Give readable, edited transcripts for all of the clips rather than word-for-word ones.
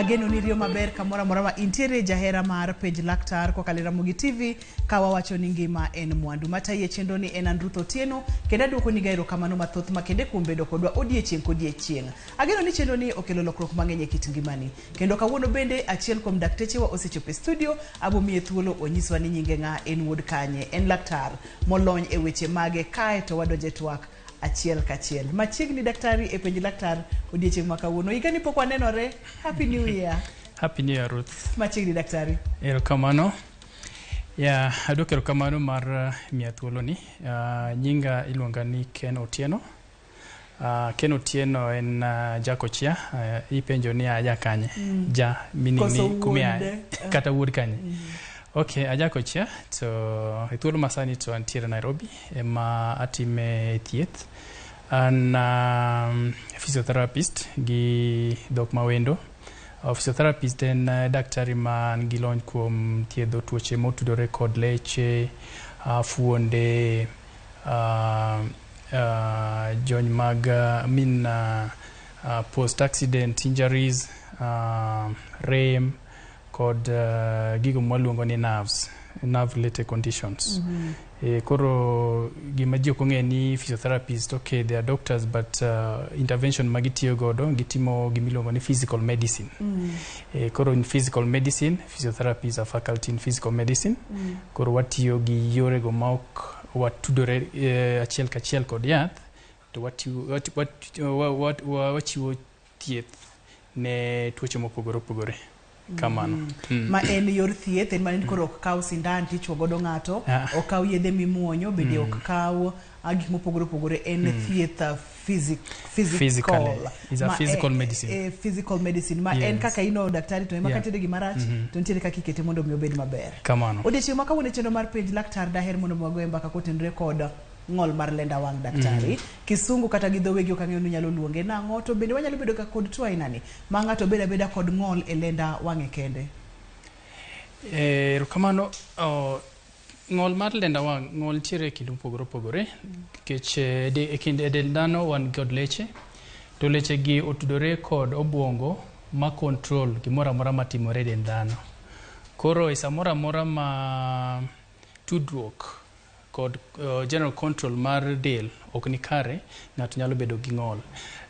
Ageno ni riyo maber kamoro amora ma intiere jahera mar Penj Laktar kokalo e Ramogi TV ka wawacho ni ngima en mwandu. Matayi e chenro ni en an Ruth Otieno kendo aduoko ni ga erokamano mathoth makende kuom bedo kodwa odiechieng' kodiechieng'. Ageno ni chenro ni okelo lokruok mang'eny e kit ngimani. Kendo kawuono bende achiel kuom daktechewa osechopo e studio, abo miye thuolo onyiswa ni nyinge ng'a, en wuod kanye, en laktar molony e weche mage kae to wadonjo e twak achiel kachiel. Machiegni daktari e Penj Laktar odiechieng' ma kawuono. Higani pok wanenore. Happy New Year. Happy New Year, Ruth. Machiegni daktari. Erokamano. Ya, aduoko erokamano mar miya thuoloni. Nyinga iluonga ni Ken Otieno. Ken Otieno en Jakochia. Ipenjo ni aja kanye? Ja, meaning Koso ni kumiaye. wuonde. Kata wuod kanye. Okay, aja Kochia to e thuolo masani to antiere Nairobi ema atime thieth. An physiotherapist gi dhok mawendo. Physiotherapist en daktari man gi lony kuom thiedho tuoche motudore kod leche, fuonde, jony mag I mean post accident injuries, rem kod gigo mwaluongo ni nerves, nerve related conditions. Koro gima ji ok ong'eyo ni physiotherapist, okay, they are doctors, but intervention ma gitiyo godo gitimo gimiluongo ni physical medicine. Koro in physical medicine, physiotherapy is a faculty in physical medicine. Koro watiyo gi yorego ma ok watudore achiel kachiel kod yath to watiyo, wat, wat, wa, wa, wachiwo thieth ne tuoche mopogore opogore kamano. Ma en yor thieth, en mana ni koro ok kaw sindan tichuo godo ng'ato, ok kaw yedhe mimuonyo, bende ok kaw gik mopogore opogore, en thieth physical. Physically. It's a Ma, physical medicine. Physical medicine ma en kaka ino daktari to ema ka nitiere gima rach to nitiere kaka ikete mondo mi obed maber. Kamano. Odiechieng' ma kawuono e chenro mar Penj Laktar daher mondo mi wagoye mbaka kotenore kod ng'ol mar lenda wang' daktari. Kisungu kata gi dho wegi ok ang'eyo ni unyalo luonge nang'o, to bende wanyalo bedo ga kod tuo aina ni ma ng'ato bedo abeda kod ng'ol e lenda wang'e kende. Erokamano. Ng'ol mar lenda wang', ng'ol nitiere e kind mopogore opogore nikech e kind e dend dhano wan kod leche to leche gi otudore kod obuongo ma control gimoro amora matimore e dend dhano. Koro e samoro amora ma tudruok kod general control mar del ok ni kare, ng'ato nyalo bedo gi ng'ol.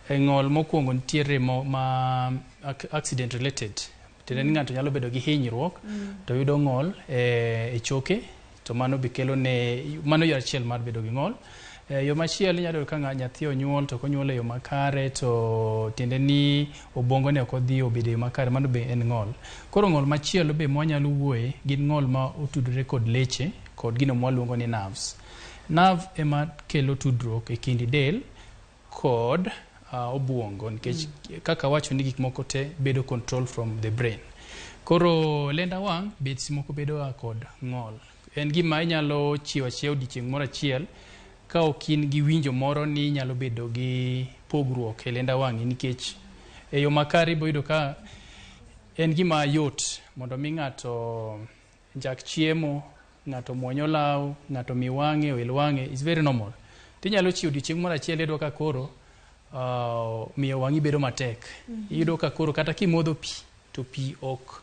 E ng'ol mokwongo nitiere mo, ma accident related. Tiende ni ng'ato nyalo bedo gi hinyruok to yudo ng'ol e choke to mano be kelo ne mano yo achiel mar bedo gi ng'ol. Yo machielo inyalo yudo ka nyathi onyuol to ok onyuol e yo makare to tiende ni obwongo ne ok odhi obedo e yo makare, mano be en ng'ol. Koro ng'ol machielo be mwanyalo wuoye gin ng'ol ma otudore kod leche kod gino mwaluongo ni nerves. Nerve ema kelo tudruok e kind del kod obuongo nikech kaka awacho ni gik moko te bedo control from the brain. Koro lenda wang' bet moko bedo ga kod ng'ol. En gima inyalo chiewo achiewa odiochieng' moro achiel ka ok in gi winjo moro ni inyalo bedo gi pogruok e lenda wang'i nikech e yo makare ibo yudo ka en gima yot mondo mi ng'ato njak chiemo, ng'ato muony olaw, ng'ato mi wang'e, oel wang'e, is very normal. Tinyalo chiewo odiochieng' moro achiel iyudo ka koro miyo wang'i bedo matek. Iyudo ka koro kata kimodho pi to pi ok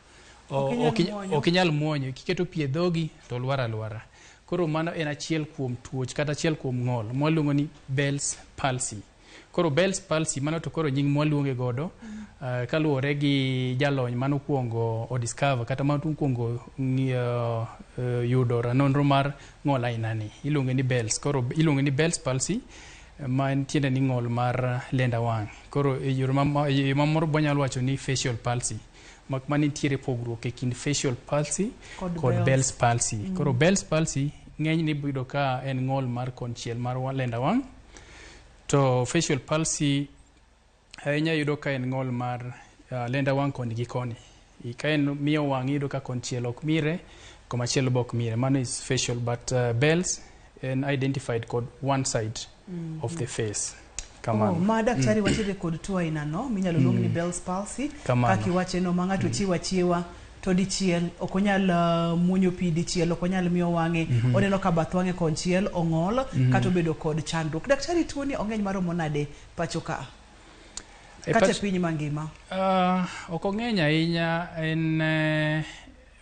Ok inyal muonyo. Ok inyal muonyo. Kiketo pi e dhogi to lwar alwara. Koro mano en achiel kuom tuoch kata achiel kuom ng'ol mwaluongo ni Bell's palsy. Koro Bell's palsy mano to koro nying mwaluonge godo kaluwore gi jalony manokwongo o discover kata manokwongo yudo nonro mar ng'ol aina ni. Iluonge ni Bell's. Koro iluonge ni Bell's palsy ma en tiende ni ng'ol mar lenda wang'. Koro e yore mamoro wanyalo wacho ni facial palsy. Mak mana nitiere pogruok e kind facial palsy kod kod Bell's. Bell's palsy. Koro Bell's palsy ng'enyne ibiro yudo ka en ng'ol mar konchiel mar lenda wang'. To facial palsy ahinya yudo ka en ng'ol mar lenda wang' koni gi koni. Ka en miyo wang' iyudo ka konchiel ok mire, komachielo be ok mire. Mano is facial, but Bell's en identified kod one side of the face. Kamano. Oh, ma daktari watiere kod tuo aina no minyalo luong ni Bell's palsy. Kamano. Kaka iwache no ma ng'ato chiwo achiewa to dichiel ok onyal muonyo pi, dichiel ok onyal miyo wang'e, oneno ka bath wang'e konchiel ong'ol kata obedo kod chandruok. Daktari, tuo ni ong'eny maromo nade pacho ka? E Kata e pach- piny mangima. Ok ong'eny ahinya en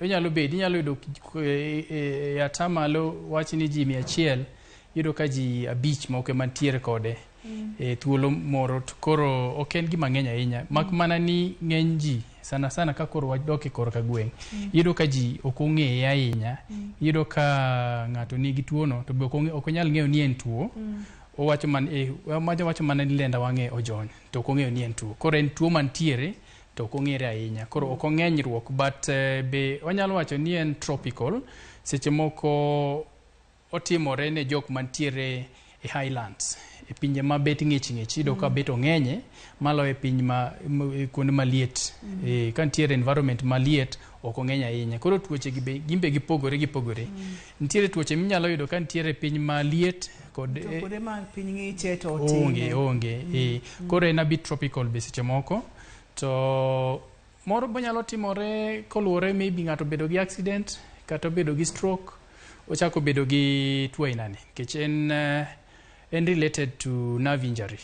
onyalo bedo inyalo yudo e atamalo wach ni ji 100 iyudo ka ji 5 moko ema nitiere kode e thuolo moro to koro ok en gima ng'eny ahinya mak mana ni ng'eny ji sana sana ka koro wadok e korka gweng' iyudo ka ji ok ong'eye ahinya. Iyudo ka ng'ato nigi tuono to be ok onyal ng'eyo ni en tuo. Owacho man, wacho mana ni lenda wang'e ojony to ok ong'eyo ni en tuo. Koro en tuo mantiere to ok ong'ere ahinya. Koro ok ong'enyruok but be wanyalo wacho ni en tropical. Seche moko otimore ne jok mantiere e highlands, e pinje ma bet ng'ich ng'ich, iyudo ka bet ong'enye maloyo e piny ma kuonde maliet. Ka nitiere environment maliet ok ong'eny ahinya. Koro tuoche gi be gin be gipogore gipogore. Nitiere tuoche minyalo yudo ka nitiere piny maliet kod To kuonde ma piny ng'iche to onge onge. Koro en a bit tropical be seche moko. To moro be nyalo timore koluwore maybe ng'ato obedo gi accident kata obedo gi stroke ochako bedo gi tuo aina ni nikech en related to nerve injury.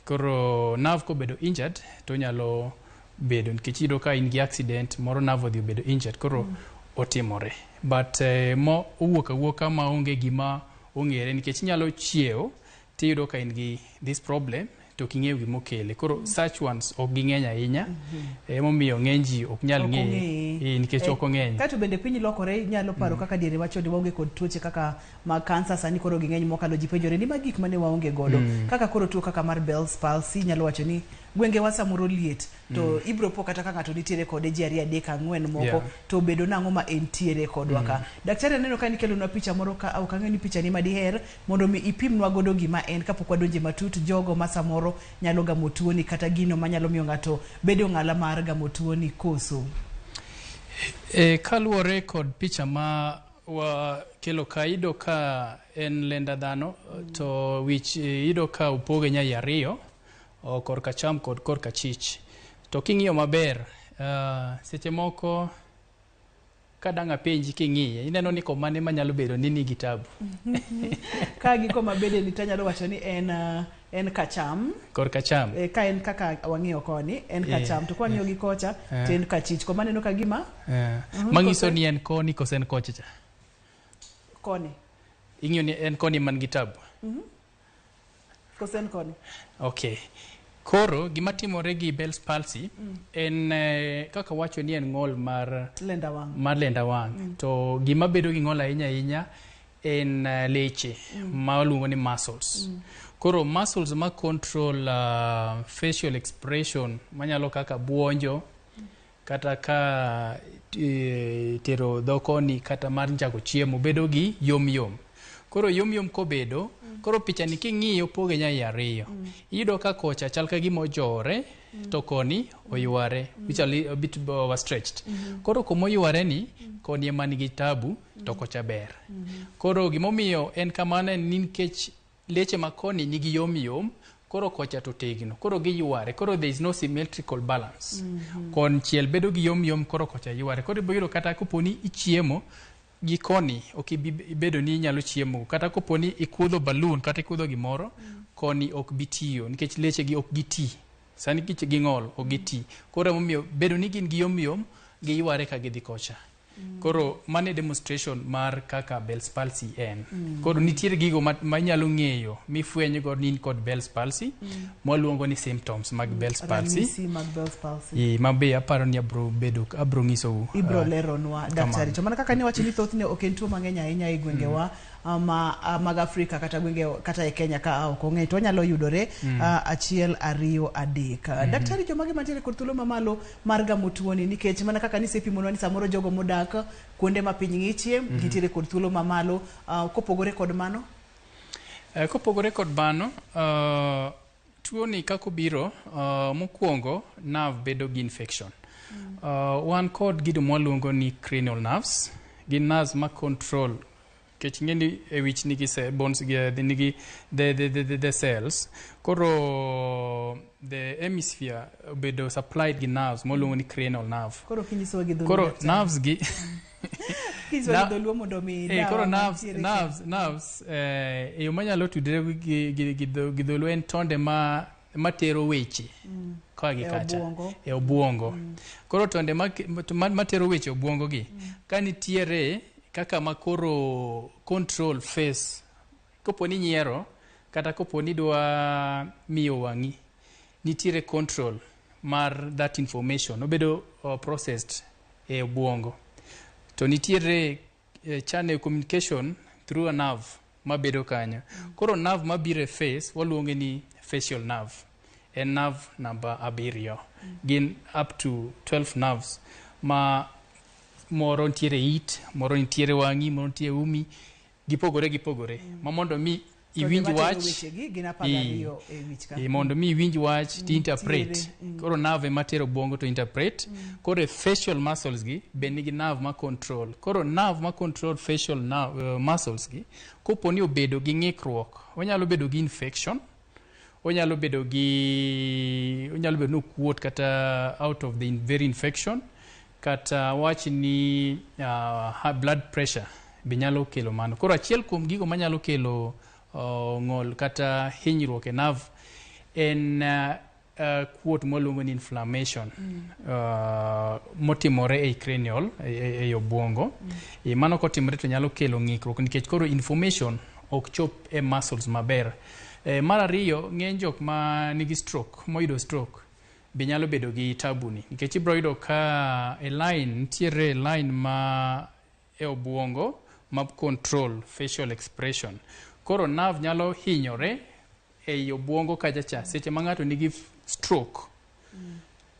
Koro nerve kobedo injured to onyalo bedo nikech iyudo ka in gi accident moro nerve odhi obedo injured koro otimore. But mo owuok awuoka maonge gima ong'ere nikech inyalo chiewo tiyudo ka in gi this problem to ok ing'eyo gima okele. Koro such ones ok ging'eny ahinya. Emomiyo ng'eny ji ok nyal Ok ng'eye. ong'eye. Nikech ok ong'eny. Kato bende piny lokore, inyalo paro kaka diere machon ne waonge kod tuoche kaka mag kansa, sani koro ging'eny mokalo ji penjore ni ma gik mane waonge godo. Kaka koro tuo kaka mar Bell's palsy, inyalo wacho ni gwengewa samoro liet to ibro po kata ka ng'ato nitiere kode ji 2 3 4 moko to obedo nang'o ma entiere kodwa ka. Daktari aneno ka nikelonwa picha moro ka, ok ang'eyo ni picha ni madiher mondo mi ipimnwa godo gima en kapok wadonje matut jogo ma samoro nyalo gamo tuoni kata gino manyalo miyo ng'ato bedo ng'ala mar gamo tuoni koso. Kaluwore kod picha ma wakelo ka, iyudo ka en lenda dhano to wich iyudo ka opoge nyai 2, korka acham kod korka achich. To king'iyo maber, seche moko kadang' apenji king'iye, ineno ni komane manyalo bedo ni nigi tabu. Ka gi koma bede ni tanyalo wacho ni en kacham. Korka acham. Ka en kaka wang'iyo koni, en kacham. To kwang'iyo gi kocha, to en kachich. Koma aneno ka gima? Manyiso ni en koni kose en kocha cha? Koni. Ing'iyo ni en koni man gi tabu? Kose en koni? Okay. Koro gima timore gi Bell's palsy en kaka wacho ni en ng'ol mar lenda wang'. Mar lenda wang'. To gima bedo gi ng'ol ahinya ahinya en leche ma waluongo ni muscles. Koro muscles ma control facial expression manyalo kaka buonjo kata ka tero dhokoni kata mar njago chiemo bedo gi yom yom. Koro yom yom kobedo, koro picha ni king'iyo poge nyai 2. Iyudo ka kocha chal ka gima ojowore to koni oyware, which a bit overstretched. Koro kuma oyware ni, koni ema nigi tabu to kocha ber. Koro gimomiyo en kamano en ni nikech leche ma koni nigi yom yom, koro kocha to tegno, koro giyware, koro there is no symmetrical balance. Konchiel bedo gi yom yom, koro kocha yware. Koro ibiro yudo kata kopo ni ichiemo gi koni, ok ibi bedo ni inyalo chiemo. Kata kopo ni ikudho balloon kata ikudho gimoro, koni ok bi tiyo nikech leche gi ok giti. Sani ging'ol, ok giti. Koro emomiyo bedo ni gin gi yom yom, giyware ka gidhi kocha. Koro mano e demonstration mar kaka Bell's palsy en. Koro nitiere gigo ma inyalo ng'eyo mifweny go ni in kod Bell's palsy, mwaluongo ni symptoms mag Bell's palsy. Ranyisi mag Bell's palsy. Ma be aparo ni abro nyisou. Ibro leronwa, daktari. To mana kaka ne wacho ni thothne ok en tuo mang'eny ahinya e gwengewa mag Afrika kata gwenge kata e Kenya ka ok ong'eny to onyalo yudore 1 2 3. Daktari, jomage mantiere kod thuolo mamalo mar gamo tuoni nikech mana kaka nisepimonwa ni samoro jogo modak kuonde ma piny ng'ichie gintiere kod thuolo mamalo, kopogore kod mano? Kopogore kod mano, tuoni kaka obiro, mokwongo nerve bedo gi infection. Wan kod gigo mwaluongo ni cranial nerves, gin nerves ma control nikech ing'e ni e wich nigi bones gi, nigi the cells. Koro the hemisphere obedo supplied gi nerves mwaluongo ni cranial nerve. Koro kinyisowa gi dholuo, Koro daktari. nerves gi Kinyisowa gi dholuo mondo mi dawa koro nerves, mantiere nerves, ka. nerves, e yo manyalo tudre gi dholuo en tonde matero weche. koa gi E kacha obuongo. e obuongo. Koro tonde matero weche obuongo gi ka nitiere kaka makoro control face kopo ni nyiero kata kopo ni dwa miyo wang'i nitiere control mar that information obedo processed e obuongo to nitiere channel communication through a nerve mabedo kanyo. Koro nerve mabiro e face waluonge ni facial nerve, en nerve namba 7. Gin up to 12 nerves ma moro nitiere it, moro nitiere wang'i, moro nitiere umi, gipogore gipogore ma mondo mi iwinj wach wechegi gin 12 e wich ka. Mondo mi iwinj wach to interpret. Nitiere, Koro nerve ema tero obwongo to interpret. Koro e facial muscles gi be nigi nerve ma control. Koro nerve ma control facial nerve, muscles gi kopo ni obedo gi ng'ikruok, onyalo bedo gi infection, onyalo bedo gi onyalo bedo ni okuot kata out of the very infection, kata wach ni high blood pressure be nyalo kelo mano. Koro achiel kuom gigo manyalo kelo ng'ol kata hinyruok e nerve en kuot mwaluongo ni inflammation motimore ei cranial ei obuongo. Mano kotimore to nyalo kelo ng'ikruok nikech koro information ok chop e muscles maber. Mar ariyo, ng'eny jok ma nigi stroke, moyudo stroke be nyalo bedo gi tabu ni nikech ibiro yudo ka e line nitiere line ma e obuongo ma control facial expression. Koro nerve nyalo hinyore ei obuongo kacha cha seche ma ng'ato nigi stroke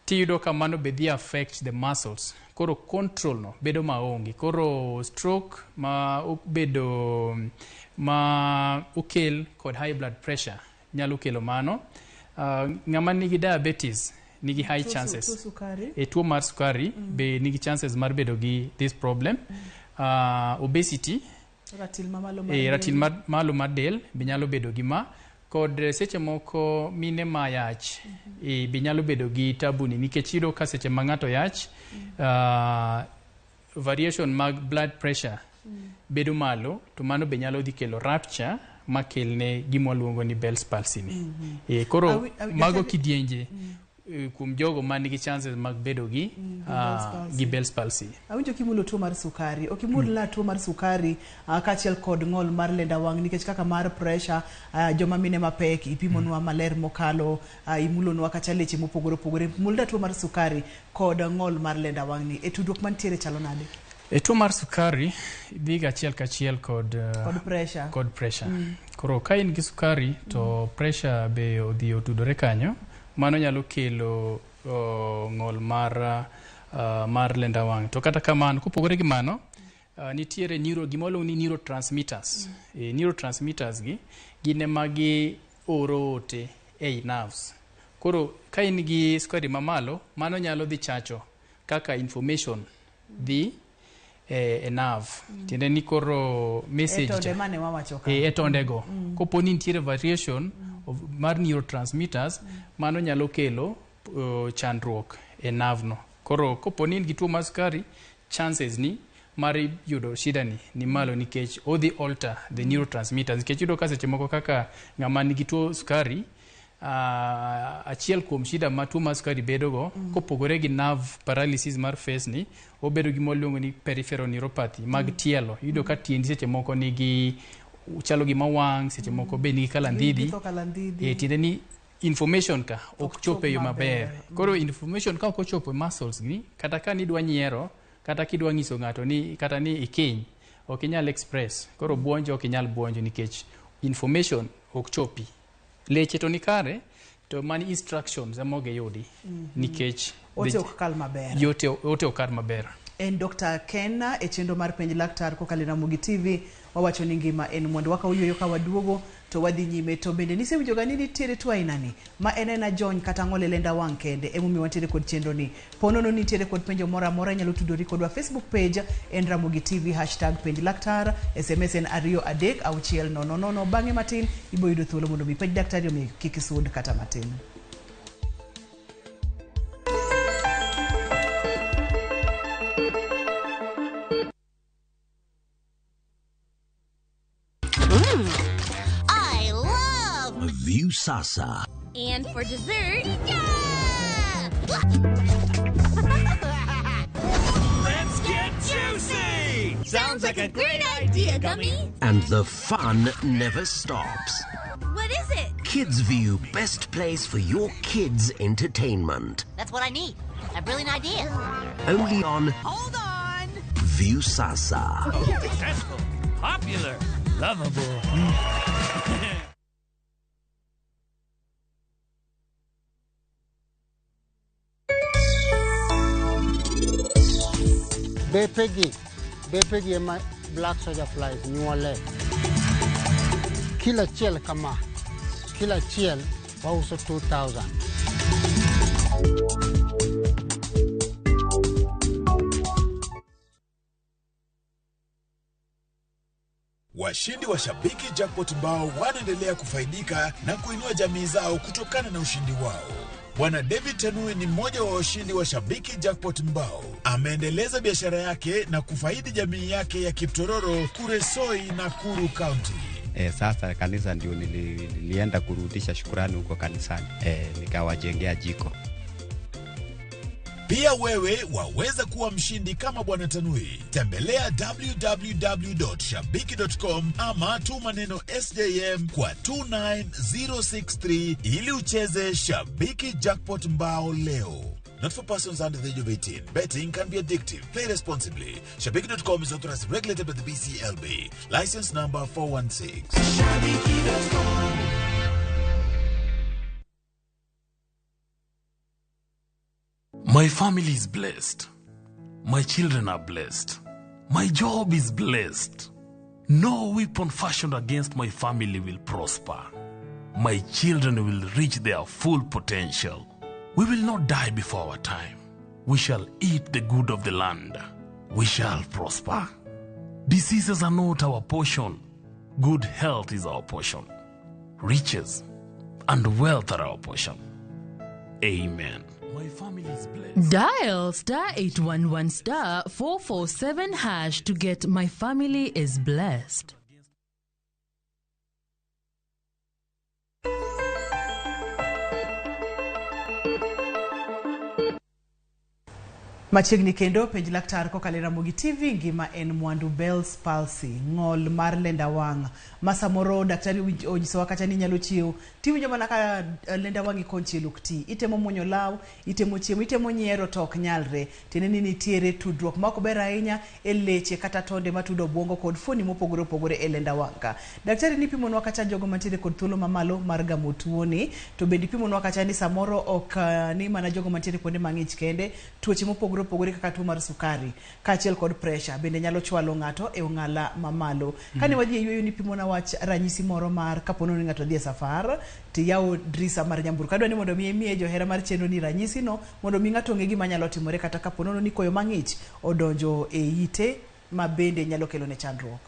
tiyudo ka mano be dhi affect the muscles. Koro control no bedo maonge. Koro stroke ma obedo ma okel kod high blood pressure nyalo kelo mano. Ng'ama nigi diabetes nigi high chances. Tuo sukari. E tuo mar sukari be nigi chances mar bedo gi this problem. Obesity, ratil mamalo mar del. Ratil malo mar del be nyalo bedo gi ma kod seche moko mine ma yach be nyalo bedo gi tabu ni nikech iyudo ka seche ma ng'ato yach variation mag blood pressure bedo malo to mano be nyalo dhi kelo rupture makelne gima waluongo ni Bell's palsy ni. Koro mago kidienje kuom jogo man gi chances mag bedo gi gi Bell's palsy. Awinjo kimulo tuo mar sukari. Ok imul na tuo mar sukari kaachiel kod ng'ol mar lenda wang' nikech kaka mar pressure joma mine mapek ipimonwa maler mokalo, imulonwa kata leche mopogore opogore. Mulna tuo mar sukari kod ng'ol mar lenda wang' ni e tudruok mantiere chalo nade? E tuo mar sukari dhi ga achiel kachiel kod kod pressure. Kod pressure. Koro ka in gi sukari to pressure be odhi otudore kanyo, mano nyalo kelo ng'ol mar lenda wang'. To kata kamano, kopogore gi mano, nitiere gima waluongo ni neurotransmitters. Neurotransmitters gi gin ema gi oro ote ei nerves. Koro ka in gi sukari mamalo, mano nyalo dhi chacho kaka information dhi e nerve. Tiende ni koro message E tonde cha. mane wawacho ka. E tondego. Kopo ni nitiere variation mar neurotransmitters, mano nyalo kelo chandruok e nerve no. Koro kopo ni in gi tuo mar sukari, chances ni mar yudo shida ni malo nikech odhi alter the neurotransmitters. Nikech iyudo ka seche moko kaka ng'ama nigi tuo sukari, achiel kuom shida ma tuo mar sukari bedogo, kopogore gi nerve paralysis mar face ni, obedo gi mwaluongo ni peripheral neuropathy mag tielo. Iyudo ka tiendi seche moko nigi chalo gima wang', seche moko be nigi kalandhidhi. Githo kalandhidhi. Tiende ni information ka ok chop e yo maber. Maber. Koro information ka ok ochopo e muscles gi, kata ka nidwa nyiero, kata kidwa nyiso ng'ato ni kata ni ikiny, ok inyal express. Koro buonjo ok inyal buonjo nikech information ok chopi. Leche to ni kare, to mani instructions ema ok giyudi nikech Ote ok kal maber. Ote ok kal maber. En Dr. Ken e chenro mar Penj Laktar kokalo e Ramogi TV, wawacho ni ngima en mwandu. Wakawo yueyo ka waduogo to wadhi nyime. To bende nisewinjo ga ni nitiere tuo aina ni ma en aena jony kata ng'ol e lenda wang' kende, emomiyo wantiere kod chenro ni. Po nono nitiere kod penjo moro amora, inyalo tudori kodwa Facebook page en Ramogi TV, hashtag Penj Laktar, SMS en 23600. Bang'e matin ibo yudo thuolo mondo mi penj daktari, omiyo kik isud kata matin. I love Viusasa. And for dessert, yeah! Let's get juicy! Sounds like a great idea, Gummy. And the fun never stops. What is it? KidsView, best place for your kids' entertainment. That's what I need. A brilliant idea. Only on Hold on. Viusasa. Successful, popular, lovable. Bepegi, bepegi ema black soldier flies nyuole. Kilo achiel kama, kilo achiel wauso 2000. Washindi wa Shabiki Jackpot mbao wanaendelea kufaidika na kuinua jamii zao kutokana na ushindi wao. Bwana David Tanui ni mmoja wa washindi wa Shabiki Jackpot mbao. Ameendeleza biashara yake na kufaidi jamii yake ya Kiptororo, Kuresoi na Kuru County. Sasa kanisa ndio nilienda kurudisha shukurani huko kanisani. Nikawajengea jiko. Pia wewe waweza kuwa mshindi kama Bwana Tanui. Tembelea www.shabiki.com ama tuma neno SJM kwa 29063 ili ucheze Shabiki Jackpot Mbao leo. Not for persons under the age of 18. Betting can be addictive. Play responsibly. Shabiki.com is authorized and regulated by the BCLB. License number 416. My family is blessed. My children are blessed. My job is blessed. No weapon fashioned against my family will prosper. My children will reach their full potential. We will not die before our time. We shall eat the good of the land. We shall prosper. Diseases are not our portion. Good health is our portion. Riches and wealth are our portion. Amen. My family is blessed. Dial star 811 star 447 hash to get My Family is Blessed. Machiegni kendo penj laktar kokalo e Ramogi TV ngima en mwandu Bell's palsy, ng'ol mar lenda wang' ma samoro daktari onyisowa kata ni inyalo chiew tiwinjo mana ka lenda wang'i konchiel ok ti, itemo muonyo law, itemo chiemo, itemo nyiero to ok nyalre. Tiende ni nitiere tudruok ma ok ber ahinya e leche kata tonde matudo obwongo kod fuoni mopogore opogore e lenda wang' ka. Daktari nipimonwa kata jogo mantiere kod thuolo mamalo mar gamo tuoni, to bende ipimonwa kata ni samoro ok ni mana jogo mantiere kuonde mang'ich kende, tuoche mopogore opogore kaka tuo mar sukari kaachiel kod pressure bende nyalo chwalo ng'ato e ong'ala mamalo. Kane wadhi e yueyo nipimona wach ranyisi moro mar kapo ni ng'ato dhi e safar tiyawo drisa mar nyamburko. Adwa ni mondo mi imiye johera mar chenro ni ranyisi no mondo mi ng'ato ong'e gima nyalo timore kata kapo ni koyo mang'ich odonjo e ite ma bende nyalo kelo ne chandruok.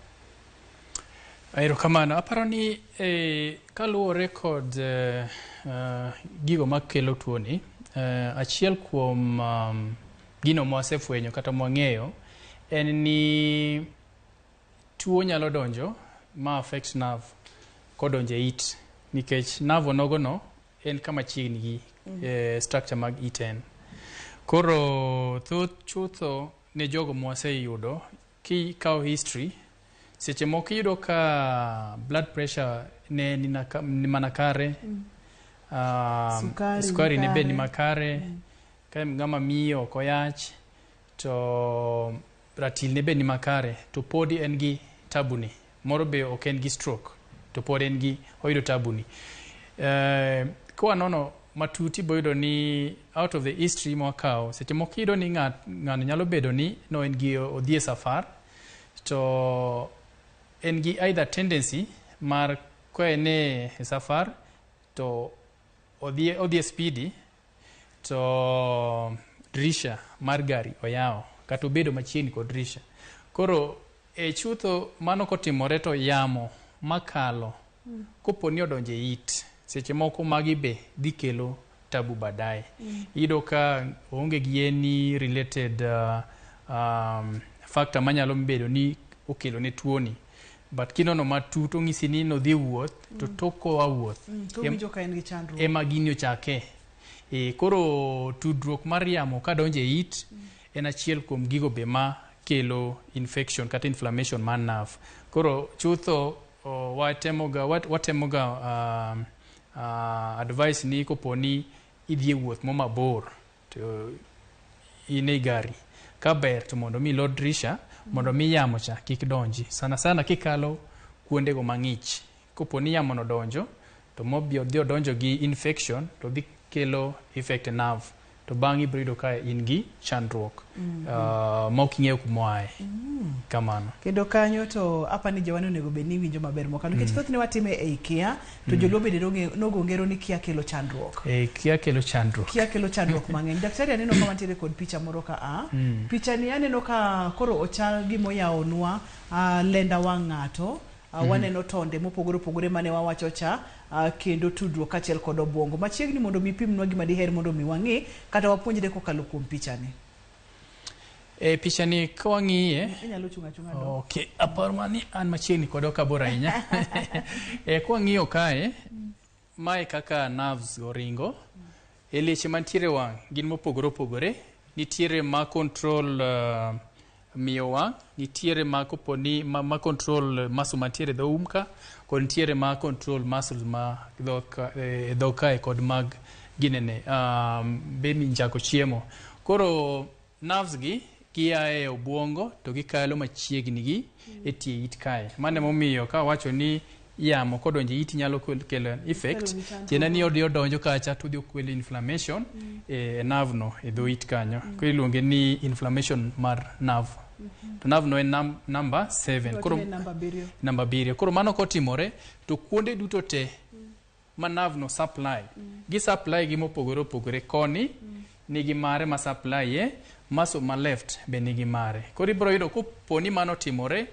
Erokamano. Aparo ni kaluwore kod gigo makelo tuoni, achiel kuom gino mwasefwenyo kata mwang'eyo en ni tuo nyalo donjo ma affect nerve kodonjo e it, nikech nerve onogono en kama chiegni gi structure mag it en. Koro thoth chutho ne jogo mwaseyudo kikawo history, seche moko iyudo ka blood pressure ne ni mana kare, Sukari sukari ne be ni kare. Makare, ka ng'ama miyo ok oyach to ratil ne be ni makare, to podi en gi tabuni moro be ok en gi stroke to pod en gi oyudo tabuni. Kwanono matut iboyudo ni out of the history mwakawo, seche moko iyudo ni ng'ano nyalo bedo ni no en gi odhi e safar to en gi either tendency mar ka en e safar to odhi e spidi to dirisha mar gari oyawo kata obedo machiegni kod dirisha. Koro e chutho mano kotimore to yamo makalo kopo ni odonjo e it, seche moko magi be dhi kelo tabu baadaye. Iyudo ka oonge gi any related factor manyalo bedo ni okelo ne tuoni, but kinono matut ong'isi ni nodhi wuoth to tok koa wuoth To owinjo ka en gi chandruok. Ema gini ochake. Koro tudruok mar yamo kadonjo e it en achiel kuom gigo be ma kelo infection kata inflammation mar nerve. Koro chutho watemoga advice ni koponi idhi e wuoth mo mabor to in e gari, ka ber to mondo mi ilor dirisha mondo mi yamo cha kik donji, sana sana kikalo kuondego mang'ich. Kopo ni yamo no donjo to mobi odhi odonjo gi infection to dhi kelo effect e nerve, to bang'e ibiro yudo ka in gi chandruok ma ok ing'eyo kuma oaye. Kamano. Kendo kanyo to apani jowa ni onego bed ni winjo maber mokalo nikech thothne watime ei kia to joluo bende nogo ngero ni kia kelo chandruok. Kia kelo chandruok. Kia kelo chandruok mang'eny. Daktari, aneno ka wantiere kod picha moro ka a. Picha ni aneno ka koro ochal gimoyawonwa lenda wang' ng'ato. Waneno tonde mopogore opogore mane wawacho cha, kendo tudruok kaachiel kod obwongo. Machiegni mondo mi pimnwa gima diher mondo mi wang'i kata wapuonjre kokalo kuom picha ni. Picha ni ka wang'iye, Inyalo chung' achung'a do. Okay, aparo mana ni an machiegni kode, ok abor ahinya. Kwang'iyo kae, mae kaka nerves oringo. E leche mantiere wang' gin mopogore opogore. Nitiere ma control miyo wang', nitiere ma koponi ma control muscle mantiere e dho um ka, kod nitiere ma control muscles ma dhok kae kod mag ginene be minjako chiemo. Koro nerves gi gia e obwongo to gikalo machiegni gi e tie it kae. Mano emomiyo ka wacho ni yamo kodonjo e iti nyalo kelo effect, Kelo ni chandruok. Tiende ni odhi odonjo kacha to odhi okelo inflammation e nerve no e dho it kanyo. Koro iluonge ni inflammation mar nerve. To nerve no en number 7. Koro Wachne namba 7. Namba 7. Koro mano kotimore to kuonde duto te ma nerve no supply, gi supply gi mopogore opogore. Koni nigi mare ma supply e muscle ma left be nigi mare. Koro ibiro yudo kopo ni mano otimore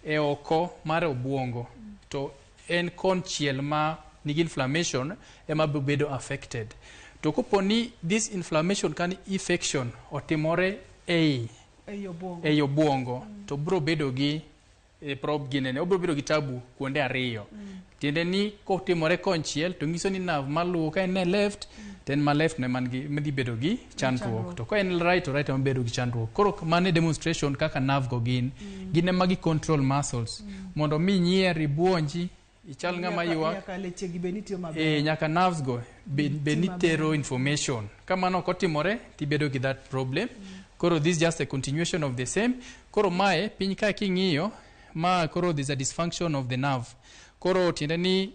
e oko mar obwongo to en konchiel ma nigi inflammation ema biro bedo affected. To kopo ni this inflammation kani infection otimore ei Ei obwongo. Ei obwongo to biro bedo gi prob ginene, obiro bedo gi tabu kuonde ariyo. Tiende ni kotimore konchiel to nyiso ni nerve maluwo ka en e left to en ma left ne man gi madhi bedo gi chandruok, to ka en right to right ema bedo gi chandruok. Koro mano e demonstration kaka nerve go gin. Gin ema gi control muscles mondo mi nyier, ibuonji, ichal ng'ama ywak. Nyaka leche gi be nitiyo maber. Nyaka nerves go be Ti nitero information. Ka mano ok otimore tibedo gi that problem. Koro this is just a continuation of the same. Koro mae piny kae king'iyo ma koro there's a dysfunction of the nerve. Koro tiende ni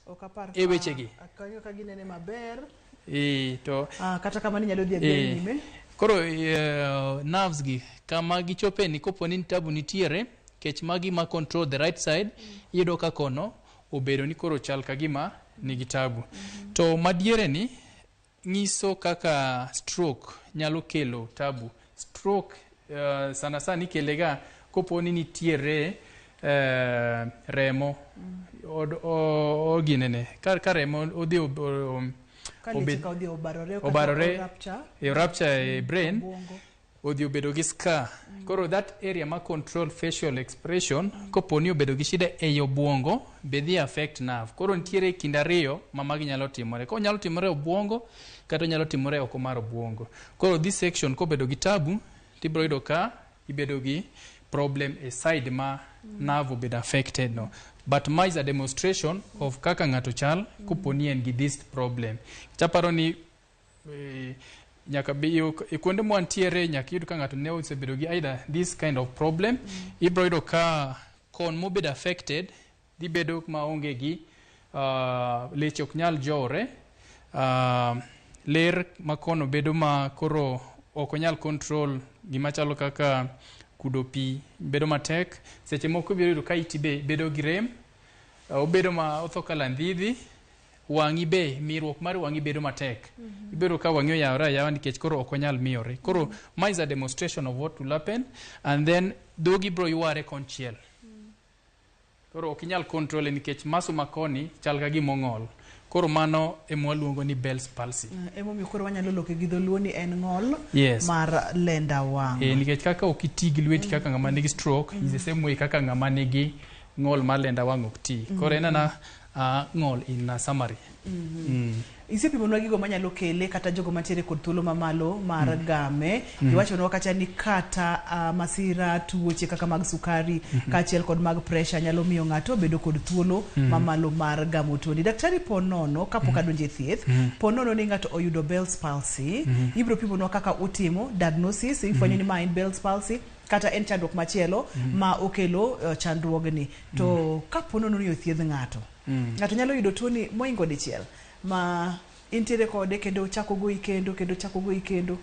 Ok apar e weche gi. Kanyo ka ginene maber. To Kata kamano inyalo dhi adhiya nyime. Koro nerves gi kama gichope ni kopo ni tabu nitiere kech magi ma control the right side, iyudo ka kono obedo ni koro chal ka gima nigi tabu. To madiere ni nyiso kaka stroke nyalo kelo tabu. Stroke sana sana ikele ga kopo ni nitiere remo ginene ka remo odhi Ka leche ka odhi obarore kata obarore o-rupture. E rupture e brain, Obwongo. Odhi obedo gi scar. Koro that area ma control facial expression kopo ni obedo gi shida ei obwongo be dhi affect nerve. Koro nitiere kind ariyo ma magi nyalo timore. Ko nyalo timore obwongo kata onyalo timore oko mar obwongo. Koro this section kobedo gi tabu tibiro yudo ka ibedo gi problem e side ma nerve obedo affected no. But ma is a demonstration of kaka ng'ato chal kopo ni en gi this problem. Chaparo ni nyaka be e kuonde mwantiere nyaka iyud ka ng'ato ne osebedo gi either this kind of problem. Ibiro yudo ka kon mobedo affected dhi bedo maonge gi leche ok nyal jowre, ler ma kono bedo ma koro ok onyal control gima chalo kaka kudo pi bedo matek. Seche moko ibiro yudo ka iti be bedo gi rem, obedo ma otho kalandhidhi, wang'i be miruok mar wang'i bedo matek. Ibedo ka wang'i oyawore ayawa nikech koro ok onyal miyore. Koro ma is a demonstration of what will happen, and then dhogi biro yware konchiel. Koro ok inyal control nikech muscle ma koni chal ka gima ong'ol. Koro mano ema waluongo ni Bell's palsy. Emomiyo koro wanyalo loke gi dholuo ni en ng'ol Yes. mar lenda wang'. Nikech kaka ok iti gi lweti kaka ng'ama nigi stroke, is the same way kaka ng'ama nigi ng'ol mar lenda wang' ok ti. Koro en ana ng'ol in a summary. Isepimonwa gigo manyalo kele kata jogo mantiere kod thuolo mamalo mar game. Iwachonwa kacha ni kata masira, tuoche kaka mag sukari kaachiel kod mag pressure nyalo miyo ng'ato bedo kod thuolo mamalo mar gamo tuoni. Daktari, po nono kapok adonjo e thieth, po nono ni ng'ato oyudo Bell's palsy, ibiro pimonwa kaka utimo diagnosis, ifwenyo ni ma en Bell's palsy kata en chandruok machielo ma okelo chandruogni. To kapo nono ni othiedh ng'ato, ng'ato nyalo yudo tuoni moingo dichiel ma intiere kode kendo ochako goyi kendo kendo ochako goyi kendo.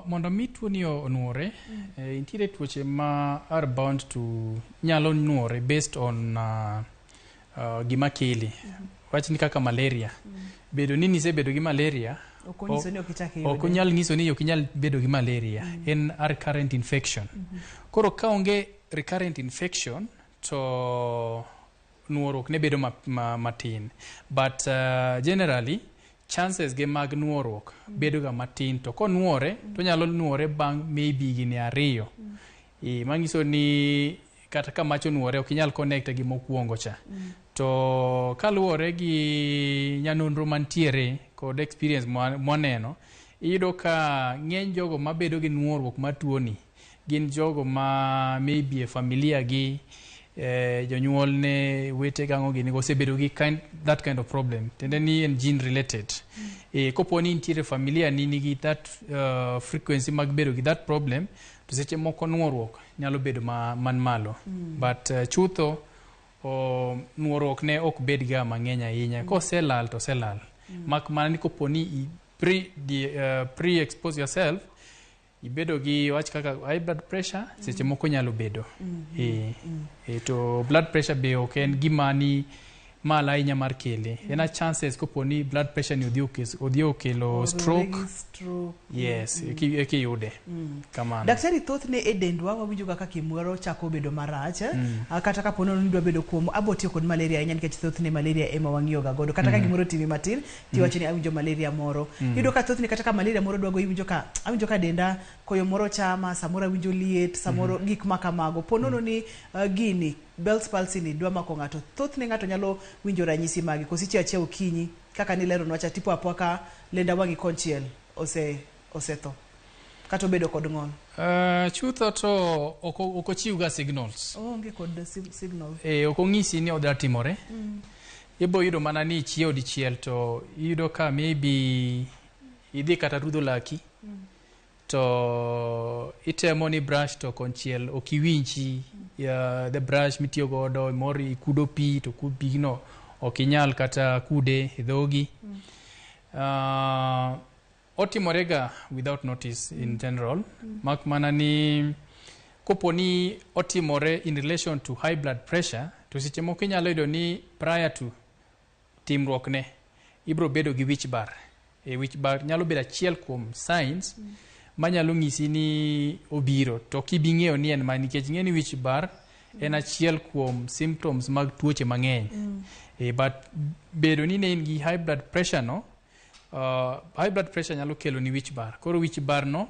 Mondo mi tuoni onuore, nitiere tuoche ma are bound to nyalo nuore based on gima kele. Wach ni kaka malaria. Bedo ni nisebedo gi malaria ok onyiso ni ok ichak iyude. Ok onyal nyiso ni ok inyal bedo gi malaria. En a recurrent infection. Koro ka onge recurrent infection to nuoruok ne bedo matin. But generally chances ge mag nuoruok bedo ga matin, to konuore to nyalo nuore bang' maybe higni 2. Manyiso ni kata ka macho onuore ok inyal connect gi mokwongo cha. To kaluwore gi nyanonro mantiere kod experience mwaneno, iyudo ka ng'eny jogo mabedo gi nuoruok mar tuoni gin jogo ma maybe e familia gi, jonyuolne, wete gang'o gini osebedo gi that kind of problem. Tiende ni en gene related. Kopo ni nitiere familia ni nigi that frequency mag bedo gi that problem, to seche moko nuoruok nyalo bedo man malo. But chutho nuoruok ne ok bed ga mang'eny ahinya. Koselal to oselal. Mak mana ni kopo ni pre-expose yourself, ibedo gi wach kaka high blood pressure, seche moko nyalo bedo. To blood pressure be ok en gima ni malo ahinya mar kele. En a chances kopo ni blood pressure ni odhi okelo stroke. Gi stroke. Yes, ekiyude. Kamano. Daktari, thothne e dendwa wawinjo ga kaka gimoro chako bedo marach, kata kapo ni dwa bedo kuom abo tiyo kod malaria ahinya, nikech thothne malaria ema wang'iyo ga godo. Kata ka gimoro otimi matin tiwacho ni awinjo malaria moro. Iyudo ka thothne kata ka malaria moro dwa go, iwinjo ka awinjo ka denda koyo moro chama, samoro awinjo liet, samoro gik ma kamago. Po nono ni gini Bell's palsy ni dwa mako ng'ato, thothne ng'ato nyalo winjo ranyisi mage koso ichiewo achiewa okinyi kaka nileronwa cha, tipo apoa ka lenda wang'i konchiel osetho kata obedo kod ng'ol? Chutho to ok ochiw ga signals. Oonge kod signal. Ok ong'isi ni odwa timore. Ibo yudo mana ni ichiewo dichiel to iyudo ka maybe idhi kata rudho laki. To itemo ni brush to konchiel ok iwinji the brush mitiyo godo, moro ikudo pi to pigno ok inyal kata kude e dhogi. Otimore ga without notice in general, mak mana ni kopo ni otimore in relation to high blood pressure, to seche moko inyalo yudo ni prior to timruok ne ibiro bedo gi wich bar. Wich bar nyalo bedo achiel kuom signs manyalo ng'isi ni obiro, to ok ibi ng'eyo ni en ma, nikech ing'e ni wich bar en achiel kuom symptoms mag tuoche mang'eny. But bedo ni ne in gi high blood pressure no, high blood pressure nyalo kelo ni wich bar. Koro wich bar no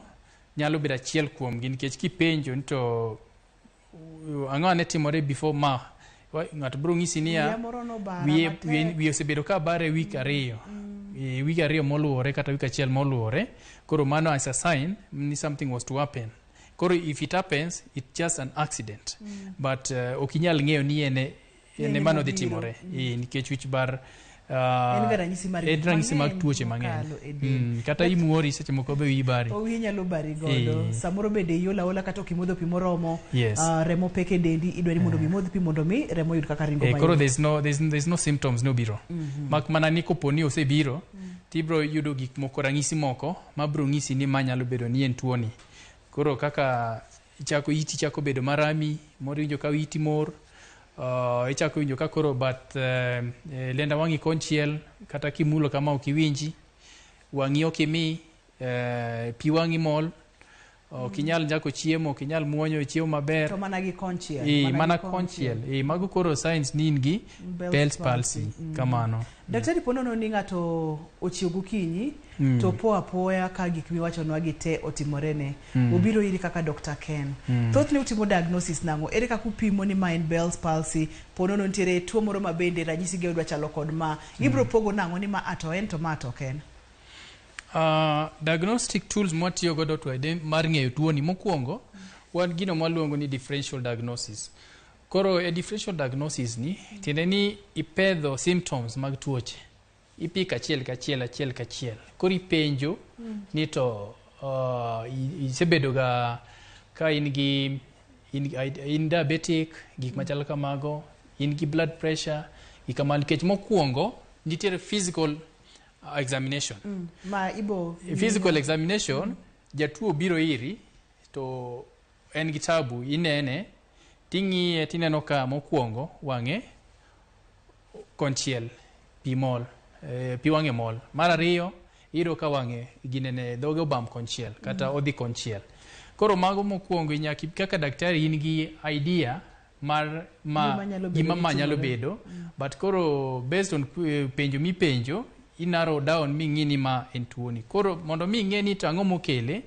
nyalo bedo achiel kuom gi, nikech kipenjo ni to ang'o ne timore before ma, ng'ato biro ng'isi niya Wiya moro nobara matek. Wiye osebedo ka bare week 2, week 2 moluwore kata week 1 moluwore. Koro mano as a sign ni something was to happen. Koro if it happens, it's just an accident, but ok inyal ng'eyo ni ene Ene mano dhi mobiro. timore, nikech wich bar En ga ranyisi mar en gik ranyisi mag mang'eny tuoche mang'eny. mokalo e del. Kata imuori seche moko be wiyi bari. Wiyi nyalo bari godo. Samoro bende iol aola kata ok imodho pi moromo. Remo pek e dendi, idwa ni mondo mi imodh pi mondo mi remo oyud kaka ringo Koro mayot. there's no symptoms nobiro. Mak mana ni kopo ni osebiro, tibiro yudo gik moko, ranyisi moko mabiro ng'isi ni ma nyalo bedo ni en tuoni. Koro kaka ichako iti chako bedo marami, moro iwinjo ka iti mor, ichako winjo ka koro bath lenda wang'i konchiel kata kimulo kama ok iwinji, wang'i ok imi, pi wang'i mol, ok inyal njako chiemo, ok inyal muonyo chiemo maber. To mana gi konchiel. Mana gi konchiel. Mago koro signs ni in gi Bell's Bell's palsy. palsy. Kamano. Daktari, po nono ni ng'ato ochiew gokinyi To po apoya ka gik miwachonwa gi te otimorene. Obiro iri kaka Dr. Ken. Thothne utimo diagnosis nang'o? Ere kaka upimo ni ma en Bell's palsy? Po nono nitiere tuo moro ma bende ranyisi ge odwa chalo kod ma. Ibro pogo nang'o ni ma a to en to ma to ok en? Diagnostic tools mwatiyo godo to mar ng'eyo tuoni mokwongo wan gino mwaluongo ni differential diagnosis. Koro e differential diagnosis ni tiende ni ipedho symptoms mag tuoche ipiko achiel kachiel achiel kachiel koro ipenjo ni to isebedo ga ka in gi in diabetic gik machalo kamago in gi blood pressure gik kamano nikech mokwongo nitiere physical examination. Ma ibo Physical examination jatuo biro iri to en gi tabu inene ting'iye tineno ka mokwongo wang'e konchiel pi mol pi wang'e mol mar ariyo iyudo ka wang'e ginene dhoge obam konchiel kata odhi konchiel koro mago mokwongo nyaka kaka daktari in gi idea mar ma Gima nyalo bedo gima ni ma nyalo timore. Bedo but koro based on penjo mipenjo i narrow down ming'i ni ma en tuoni koro mondo mi ing'e ni to ang'o mokele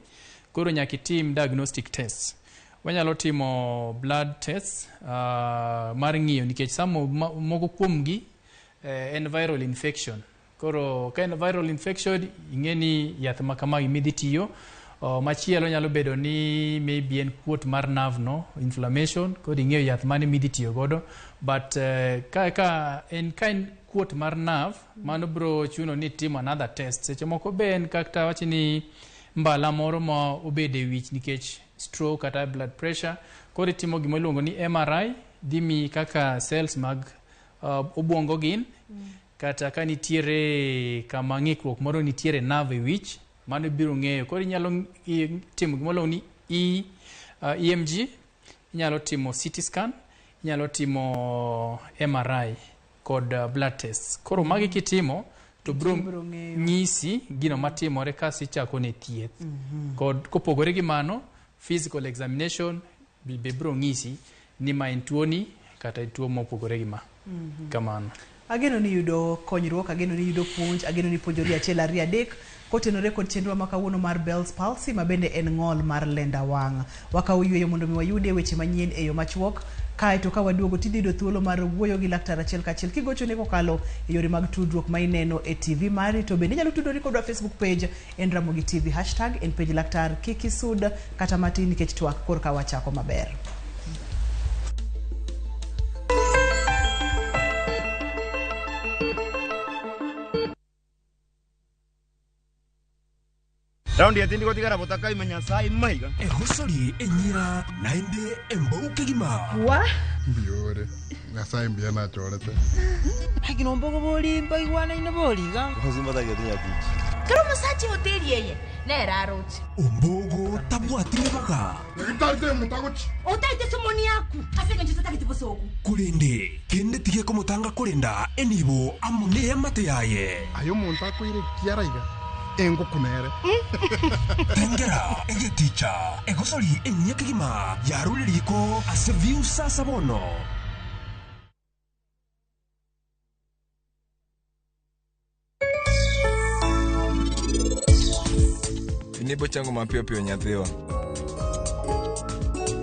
koro nyaka itim diagnostic tests wanyalo timo blood tests mar ng'iyo nikech samo moko kuomgi en viral infection koro ka en viral infection ing'e ni yath ma kama gimidhi tiyo. Machielo nyalo bedo ni maybe en kuot mar nerve no inflammation koro ing'eyo yath mane midhi tiyo godo but ka en kuot mar nerve mano bro chuno ni timo another test seche moko be en kata wach ni mbala moro ma obedo e wich nikech stroke kata blood pressure koro itimo gima iluongo ni MRI dhi miyi kaka cells mag obwongo gin kata ka nitiere kama ng'ikruok moro nitiere nerve e wich mano biro ng'eyo koro inyalo timo gima iluongo ni EMG inyalo timo CT scan inyalo timo MRI kod blood tests koro magi kitimo to biro Biro ng'eyo. nyisi gino matimore kasi ichako ne thieth kod kopogore gi mano physical examination be biro ng'isi ni ma en tuoni kata en tuo mopogore gi ma kamano. Ageno ni yudo konyruok, ageno ni yudo puonj, ageno ni puonjori achiel ariyo adek kotenore kod chenro ma kawuono mar Bell's palsy ma bende en ng'ol mar lenda wang'. Wakawo yueyo mondo mi wayudie weche manyien e yo machuok kaeto ka waduogo tidhi yudo thuolo mar wuoyo gi laktar achiel kachiel kigochone kokalo e yore mag tudruok ma ineno e TV mari to bende inyalo tudori kodwa Facebook page en Ramogi TV hashtag en page laktar kik isud kata matin nikech twak korka wachako maber. Raundi etindi gotigara botakaima Nyasaye maiga. Ehosori enyira naende embouke gima. Wa Mbiore Nyasaye mbuya nachorete. Lakini ombogo bolimba igwanaine boliga. Kero musachi hoteli eye neraroche. Ombogo tabwatire baga. Otaite somoni yaku asenge nchitotagete bosoku. Kurinde kende tige komotanga kurinda enibo amune yamate yaye. Ayo omonto akoire kiaraiga engokunere. Tengera egeticha egosori enyia kegima yarureriko ase view sasa bono. Inibo chango mapiyo piyo nyathiwa.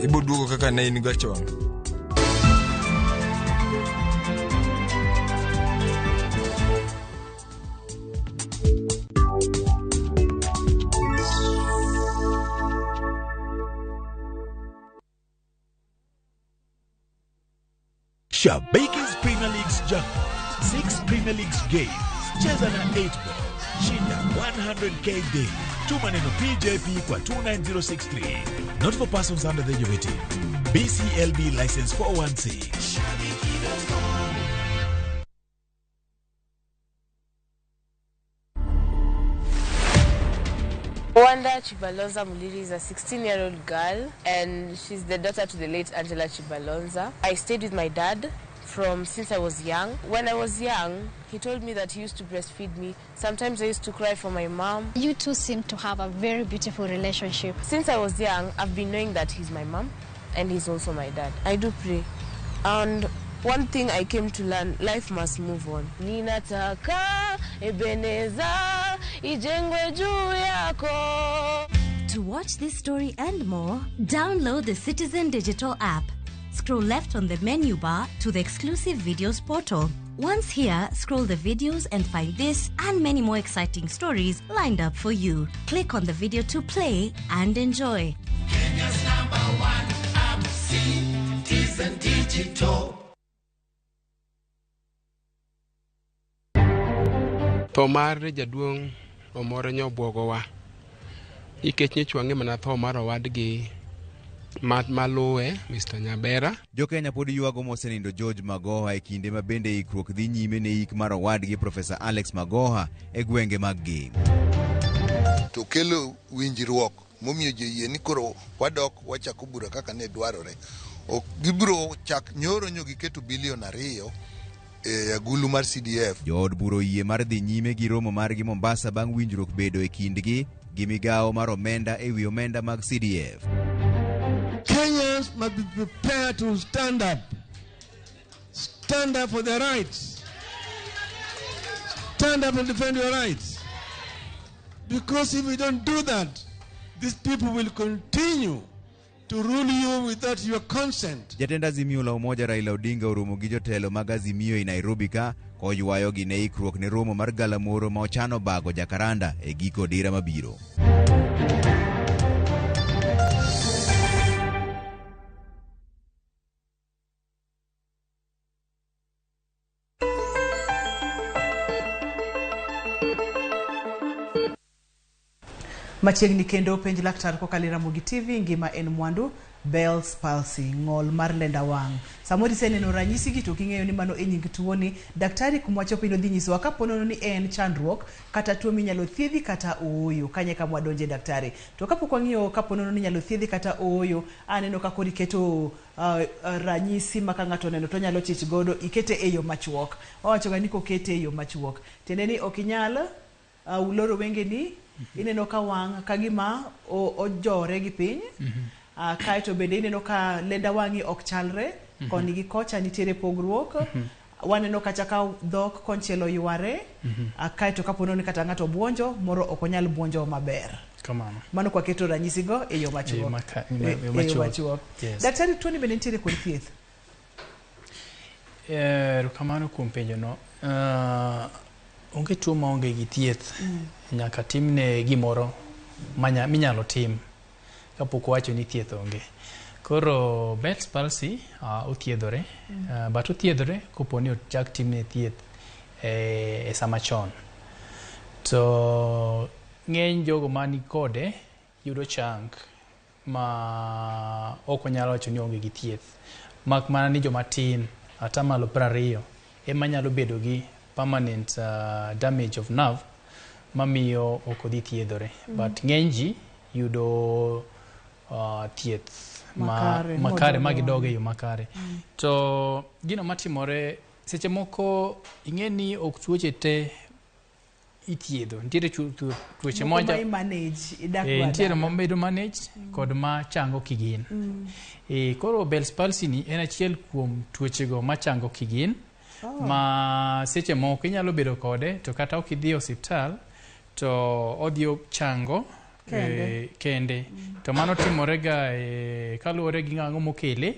Ibo duogo kaka ne in go chon. Shabiki's Premier League's jackpot. 6 Premier Leagues games. Cheza na 8 ball. Shinda 100K daily. Tuma neno PJP kwa 29063. Not for persons under the age of 18. BCLB license 416. Wanda Chibalonza Muliri is a 16-year-old girl and she's the daughter to the late Angela Chibalonza. I stayed with my dad from since I was young. When I was young, he told me that he used to breastfeed me. Sometimes I used to cry for my mom. You two seem to have a very beautiful relationship. Since I was young, I've been knowing that he's my mom and he's also my dad. I do pray. And one thing I came to learn, life must move on. Ninataka Ebeneza, ijengwe juu yako. To watch this story and more, download the Citizen Digital app. Scroll left on the menu bar to the exclusive videos portal. Once here, scroll the videos and find this and many more exciting stories lined up for you. Click on the video to play and enjoy. Kenya's number one app, Citizen Digital. Tho mar jaduong' Omoro nyobuogowa nikech nyocha wang'e mana tho mar owadgi maluwe Mr. Nyabera. Jokenya pod ywago mosenindo George Magoha e kinde ma bende ikruok dhi nyime ne ik mar owadgi Profesa Alex Magoha e gwenge mag Gem. To kelo winjruok momiyo ji oyie ni koro wadok wachako bura kaka ne dwarore. Ok gibiro chak nyoro nyo giketo bilion 2 e agulu mar CDF. Jood bura oyie mar dhi nyime gi romo margi Mombasa bang' winjruok bedo e kindgi gi migawo mar omenda e wi omenda mag CDF. Kenyans must be prepared to stand up. Stand up for their rights. Stand up and defend your rights. Because if we don't do that, these people will continue to rule you without your consent. Jatend Azimio la Umoja Raila Odinga oromo gi jotelo mag Azimio e Nairobi ka koywayogi ne ikruok ne romo mar galamoro ma ochano bago Jacaranda e giko dira mabiro. Machiegni kendo penj laktar kokalo e Ramogi TV, ngima en mwandu, Bell's palsy, ng'ol mar lenda wang'. Samoro iseneno ranyisi gi to ok ing'eyo ni mano e nying tuoni, daktari kuma wachopo dhi nyisowa kapo nono ni en chandruok kata tuo minyalo thiedhi kata ooyo. Kanye kama wadonje daktari. To kapok wang'iyo kapo nono ni inyalo thiedhi kata ooyo, aneno ka koro iketo ranyisi ma ka ng'ato oneno to onyalo chich godo, ikete e yo machuok. Wawacho ga ni kokete e yo machuok, tiende ni ok inyal loro wengeni, ineno ka wang' ka gima ojore gi piny. Kaeto bende ineno ka lenda wang'i ok chalre, koni gi kocha nitiere pogruok. Waneno kata ka dhok konchiel oyware, kaeto kapo ni kata ng'ato buonjo, moro ok onyal buonjo maber. Kamano. Mano kwa keto ranyisi go e yo machuok. E yo E yo machuok. machuok. Yes. Daktari, tuoni bende nitiere kod thieth? Erokamano kuom penjo no. Onge tuo maonge gi thieth. Nyaka timne gimoro minyalo tim kapok owacho ni thieth onge. Koro Bell's palsy othiedhore, but othiedhore kopo ni ochak timne thieth e sama chon. To ng'eny jogo mani kode yudo chang ma ok onyal wacho ni onge gi thieth. Mak mana ni joma tin 20% ema nyalo bedo gi permanent damage of nerve mamiyo ok odhi thiedhore. But ng'eny ji yudo thieth makare, makare ma modogo gidog e wang'e. yo makare. To gino matimore seche moko ing'e ni ok tuoche te ithiedho. Nitiere tuoche Moko moja ma i-manage, idak go nitiere adaka. mabedo managed kod ma chango kigin. Koro Bell's palsy ni en achiel kuom tuochego machango kigin. Ma seche moko inyalo bedo kode to kata ok idhi e osiptal to odhi ochango Kende. Kende. To mano timore ga kaluwore gi ang'o mokele.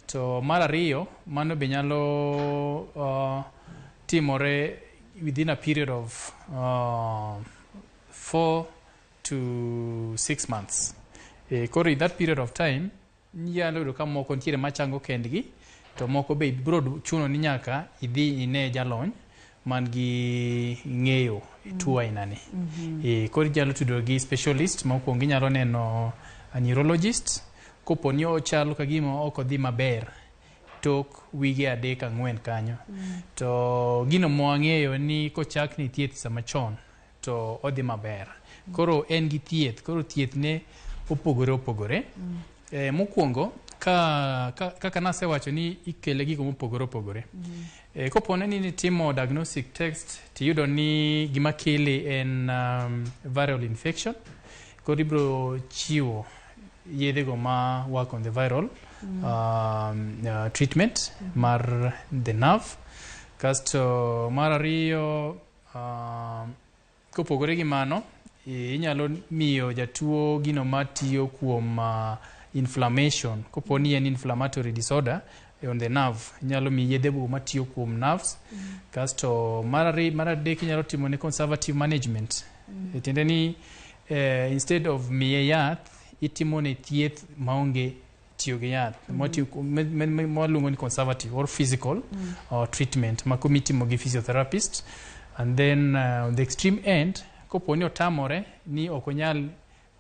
To mar ariyo, mano be nyalo timore within a period of 4 to 6 months. Koro in that period of time, inyalo yudo ka moko nitiere machango kendgi, to moko be biro chuno ni nyaka idhi ine jalony man gi ng'eyo e tuo aina ni. Koro inyalo tudo gi specialist. Mokwongo inyalo neno a neurologist kopo ni ochalo ka gima ok odhi maber tok wige 3 4 kanyo. To gino mwang'eyo ni kochakni thieth sama chon to odhi maber. Koro en gi thieth, koro thieth ne opogore opogore. Mokwongo kaka nasewacho ni ikele gigo mopogore opogore. Kopo ni nitimo diagnostic test tiyudo ni gima kele en viral infection, koro ibiro chiwo yedhe go ma work on the viral treatment mar the nerve. Kasto mar ariyo, Kopogore gi mano, inyalo miyo jatuo gino matiyo kuom inflammation. Kopo ni en inflammatory disorder on the nerve, inyalo miyi yedhe go matiyo kuom nerves. Kasto mar adek inyalo timo ne conservative management. Tiende ni instead of miye yath, itimo ne thieth maonge tiyo gi yath. Mwaluongo ni conservative or physical treatment ma mitimo gi physiotherapist. And then on the extreme end, kopo ni otamore ni ok onyal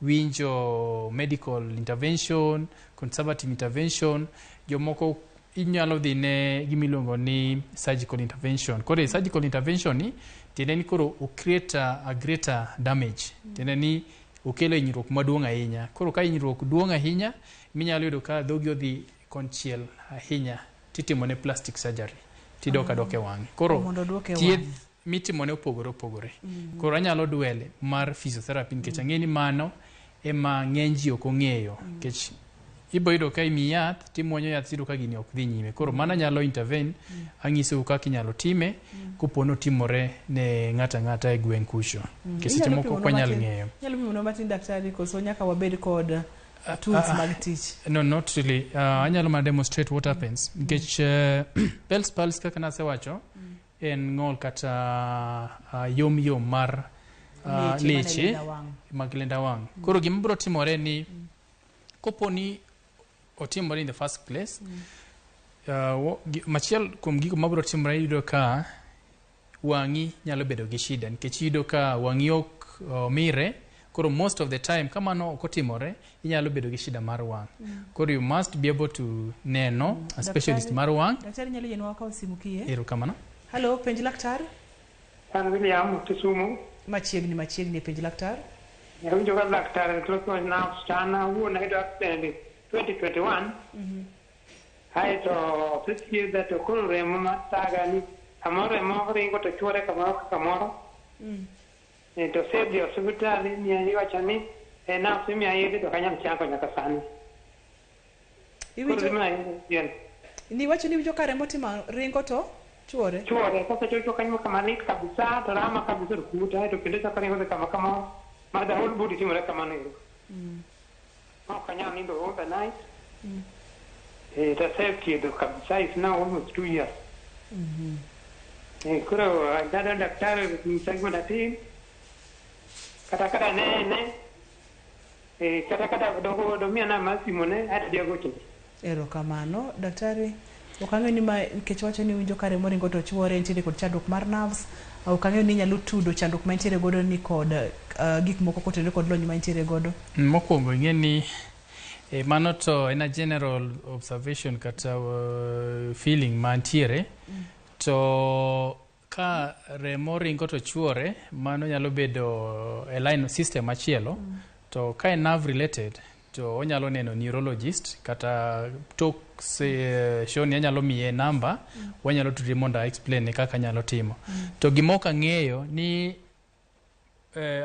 winjo medical intervention, conservative intervention, jomoko inyalo dhi ne gimiluongo ni surgical intervention. Koro e surgical intervention ni, tiende ni koro o create a greater damage. Tiende ni okelo hinyruok maduong' ahinya. Koro ka hinyruok duong' ahinya, minyalo yudo ka dhogi odhi konchiel ahinya, titimo ne plastic surgery. Tidok adoka e wang'e. Koro Mondo oduoke e thieth wang'e. mitimo ne opogore opogore. Koro anyalo dwele mar physiotherapy nikech ang'e ni mano ema ng'eny ji ok ong'eyo. Nikech ibo yudo ka imiyi yath, timuonyo yath tiyudo ka gini ok dhi nyime. Koro mano anyalo intervene, anyisou kaka inyalo time, kopo notimore ne ng'ato ang'ata e gweng' kucho. Nikech seche Inyalo moko ok pimonwa wanyal matin- ng'eyo. Inyalo pimonwa matin daktari koso nyaka wabed kod tools mag tich. No, not really. Anyalo mana demonstrate what happens. Nikech Bell's palsy kaka nasewacho, en ng'ol kata yom yom mar Leche mane leche lenda wang'. mag lenda wang'. Koro gima biro timore ni kopo ni otimore in the first place, machiel kuom gigo mabiro timore iyudo ka wang'i nyalo bedo gi shida nikech iyudo ka wang'i ok mire. Koro most of the time ka mano ok otimore, inyalo bedo gi shida mar wang'. Koro you must be able to neno a specialist mar wang'. Daktari nyalo yienwa wakaw simu kiyie. Erokamano. Hello, penj laktar. An William Kisumu. Machiegni machiegni penj laktar. Awinjo ka laktar loso nerves to an awuon ayudo accident 2021. Aeto osethiedha to koro remo mathaga ni samoro remo ringo to chuore kamoro ka kamoro. To osedhi e osiptal imiya iwacho ni nerves imiya yedhe to ok anyal chango nyaka sani. Koro Iwinjo imiya yedhe achiel. ni iwacho ni iwinjo ka remo timo ringo to chuore. Chuore kosechocho kanyo kama lit kabisa to rama kabisa to kuta aeto kendo chako ringo dhi kama kamoro. Ma the whole body timore kamano ero. Ok anyal nindo all the night. To asethiedho kabisa is now almost 2 years. Koro adwa daktari nyisa gima datim. Kata kada nene. Kata kada dogo domiya namba mar simone aeto adhi agochone. Erokamano daktari. Ok ang'eyo ni ma nikech wacho ni winjo ka remo ringo to chuore nitiere kod chandruok mar nerves. Ok ang'eyo ni inyalo tudo chandruok ma intiere godo ni kod gik moko kotenore kod lony ma intiere godo. Mokwongo ing'e ni mano to en a general observation kata feeling mantiere. To ka remo ringo to chuore, mano nyalo bedo e line system machielo. To ka en nerve related, to onyalo neno neurologist kata tok show ni anyalo miye namba, wanyalo tudre mondo a explain ne kaka anyalo timo. To gima ok ang'eyo ni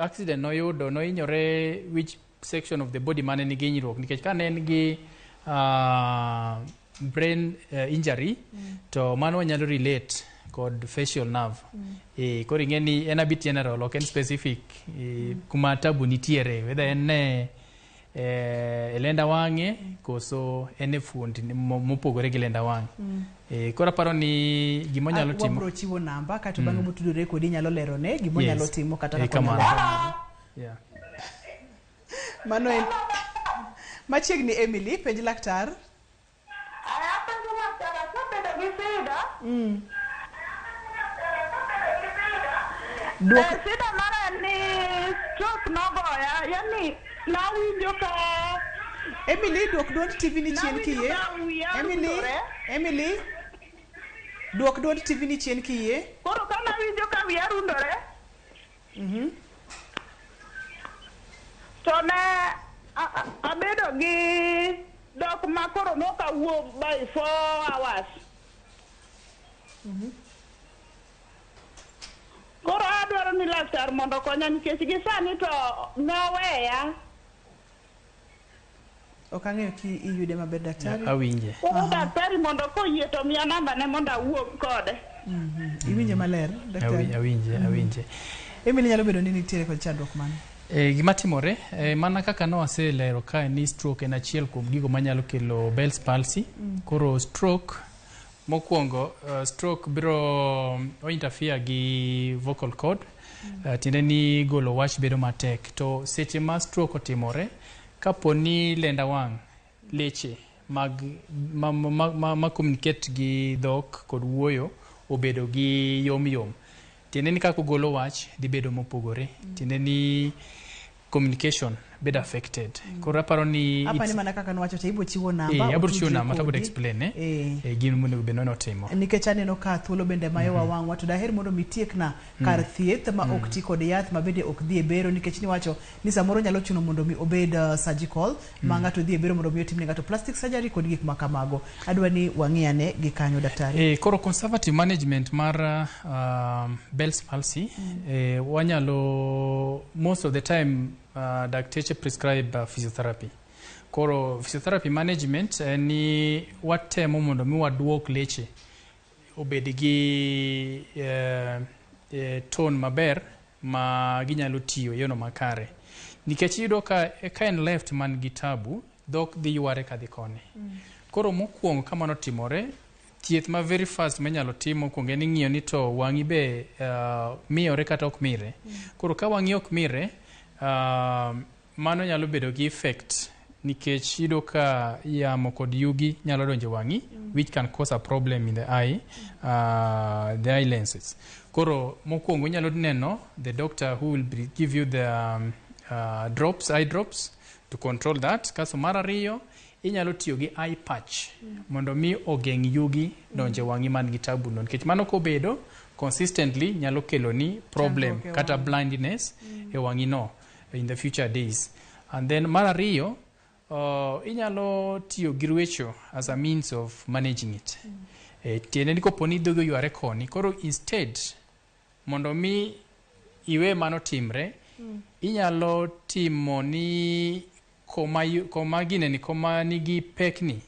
accident noyudo nohinyore which section of the body mane nigi hinyruok nikech ka ne en gi brain injury to mano wanyalo relate kod facial nerve. Koro ing'e ni en a bit general, ok en specific kuma tabu nitiere, whether en e lenda wang'e koso en e fuondi mopogore gi lenda wang'e. Koro aparo ni gima onyalo timo Wabro chiwo namba kato bang'e motudore kodi nyalo lerone gima onyalo timo kata kaka Kamano. onyalo Yeah. Mano en machiegni Emily, penj laktar. Apenjo laktar asebedo gi shida. Duok Shida mara en ni stroke nogoya, yani nawinjo ka Emily, duok duond TV ni chien Nawinjo kiyie. ka wiya Emily, rundore. Emily, duok duond TV ni chien kiyie. Koro ka nawinjo ka wiya rundore, to ne abedo gi dok ma koro nok awuo by 4 hours. Koro adwaro ni laktar mondo okonya nikech gi sani to noweya. Ok ang'eyo ki iyude maber daktari. Awinje. Koro daktari mondo koyie to miya namba ne mondo awuo kode. Iwinje maler daktari? Awinje, awinje. Emily nyalo bedo ni nitiere kod chandruok mane? Gima timore mana kaka ne waselero kae ni stroke en achiel kuom gigo manyalo kelo Bell's palsy. Koro stroke mokwongo stroke biro o interfere gi vocal cord. Tiende ni golo wach bedo matek. To seche ma stroke otimore, kapo ni lenda wang' leche mag ma communicate gi dhok kod wuoyo obedo gi yom yom. Tiende ni kaka ogolo wach dhi bedo mopogore. Tiende ni communication bedo affected. Koro aparo ni Apa ni mana kaka nowacho cha ibiro chiwo namba. Abiro chiwo otudre namba to abiro kodi. explain gima onego bed ni otimo. Nikech aneno ka thuolo bende mayowa wang'wa to daher mondo mi tiekna kar thieth ma ok ti kod yath ma bende ok dhi e bero nikech niwacho ni samoro nyalo chuno mondo mi obed surgical ma ng'ato dhi e bero mondo mi otimne ng'ato plastic surgery kod gik ma kamago. Adwa ni wang'i ane gi kanyo daktari. Koro conservative management mar Bell's palsy wanyalo most of the time dakteche prescribe physiotherapy. Koro physiotherapy management en ni watemo mondo mi waduok leche obed gi tone maber ma ginyalo tiyo e yono makare. Nikech iyudo ka en left man gi tabu, dhok dhi yware kadhi koni. Koro mokwongo ka mano otimore, thieth ma very fast minyalo tim mokwongo en ng'iyo ni to wang'i be miyore kata ok mire. Koro ka wang'i ok mire, mano nyalo bedo gi effect nikech iyudo ka yamo kod yugi nyalo donjo e wang'i, which can cause a problem in the eye, the eye lenses. Koro mokwongo inyalo neno the doctor who will give you the drops, eye drops to control that. Kasto mar ariyo, inyalo tiyo gi eye patch mondo mi ogeng' yugi donjo e wang'i man gi tabu no nikech mano kobedo consistently nyalo kelo ni problem Chandruok e kata wang'. blindness e wang'i no in the future days. And then mar ariyo, inyalo tiyo gi rwecho as a means of managing it. Tiende ni kopo ni dhogi oyware koni, koro instead mondo mi iwe mano timre, inyalo timo ni koma gineni koma nigi pekni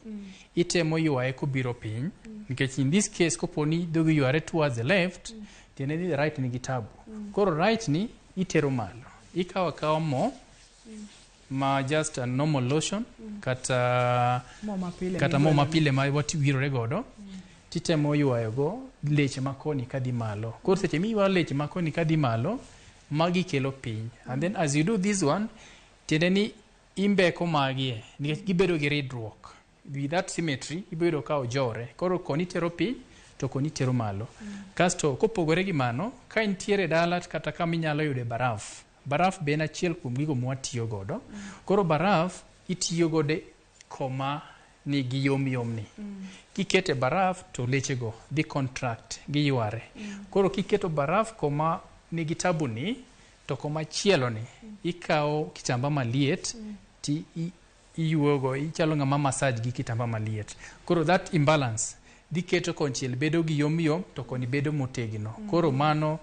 itemo ywaye kobiro piny nikech in this case kopo ni dhogi oyware towards the left, tiende ni the right nigi tabu. Koro right ni itero malo, ikawo akawa mo ma just a normal lotion kata Mo mapile kata mo migwelo. mapile ma wawirore godo titemo ywayo go leche makoni kadhi malo. Koro seche miywayo leche makoni kadhi malo, magi kelo piny. And then as you do this one, tiende ni imbeko magie nikech gibedo gi ridruok. With that symmetry, ibiro yudo ka ojore. Koro koni tero piny to koni tero malo. Kasto kopogore gi mano, ka intiere dala kata kama inyalo yude baraf. Baraf be en achiel kuom gigo mwatiyo godo. Koro baraf itiyo godo koma nigi yom yom ni. Kikete baraf to lechego dhi contract, giyware. Koro kiketo baraf koma nigi tabu ni, to koma chielo ni, ikawo kitamba maliet ti iyuogo, ichalo ng'ama massage gi kitamba maliet. Koro that imbalance dhi keto konchiel bedo gi yom yom to koni bedo motegno. Koro mano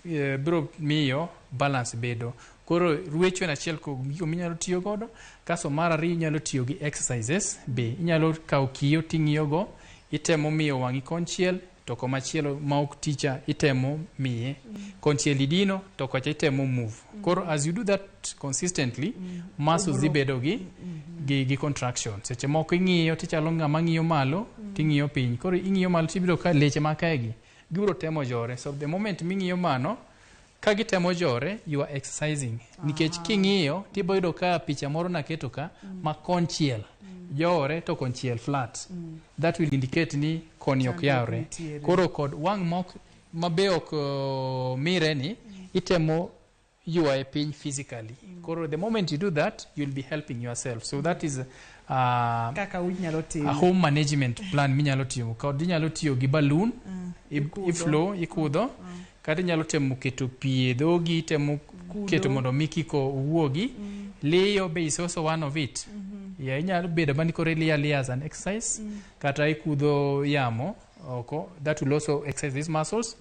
biro miyo balance bedo. Koro rwecho en achiel kuom gigo minyalo tiyo godo. Kasto mar ariyo inyalo tiyo gi exercises be. Inyalo kawo kiyo ting'iyo go, itemo miyo wang'i konchiel to komachielo ma ok ticha itemo miye. Konchiel idino to kocha itemo move. Koro as you do that consistently, muscles dhi bedo gi contraction. Seche moko ing'iyo tichalo ng'ama ng'iyo malo ting'iyo piny. Koro ing'iyo malo tibiro ka leche ma kae gi gibiro temo jore. So the moment ming'iyo mano, ka gitemo jore, you are exercising. Nikech king'iyo tibo yudo ka picha moro naketo ka ma konchiel jore to konchiel flat. That will indicate ni koni ok Chandruok yawre. nitiere. Koro kod wang' mok mabe ok mire ni itemo ywaye piny physically. Koro the moment you do that, you'll be helping yourself. So that is Kaka unyalo timo. a home management plan minyalo timo. Kod inyalo tiyo gi balloon, Ikudho. iflow, ikudho. Kata inyalo temo keto pi e dhogi, itemo Kudho. keto mondo mi kik owuogi. Liyo be is also one of it. Yeah, inyalo bedo mani koro iliyo aliya as an exercise, kata ikudho yamo oko, that will also exercise these muscles.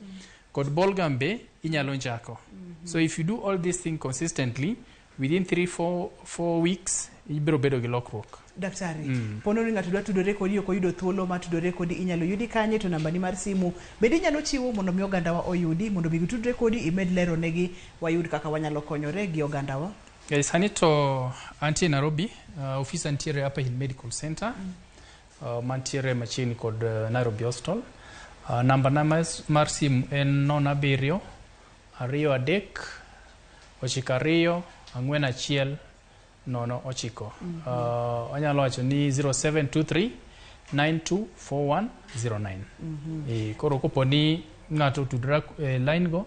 Kod ball gum be inyalo njako. So if you do all these things consistently, within 3-4 weeks, ibiro bedo gi lokruok. Daktari, pono ni ng'ato dwa tudore kodi ok oyudo thuolo mar tudore kodi, inyalo yudi kanye to nambani mar simu bende inyalo chiwo mondo mi ogandawa oyudi, mondo mi gitudre kodi imed lero negi wayud kaka wanyalo konyore gi ogandawa. Sani to antie Nairobi, ofisa ntiere Upper Hill Medical Center, mantiere machiegni kod Nairobi Hospital. Namba na mar simu en 07 23 92 41 09. Anyalo wacho ni 0723 924109. Koro kopo ni ng'ato otudra e line go,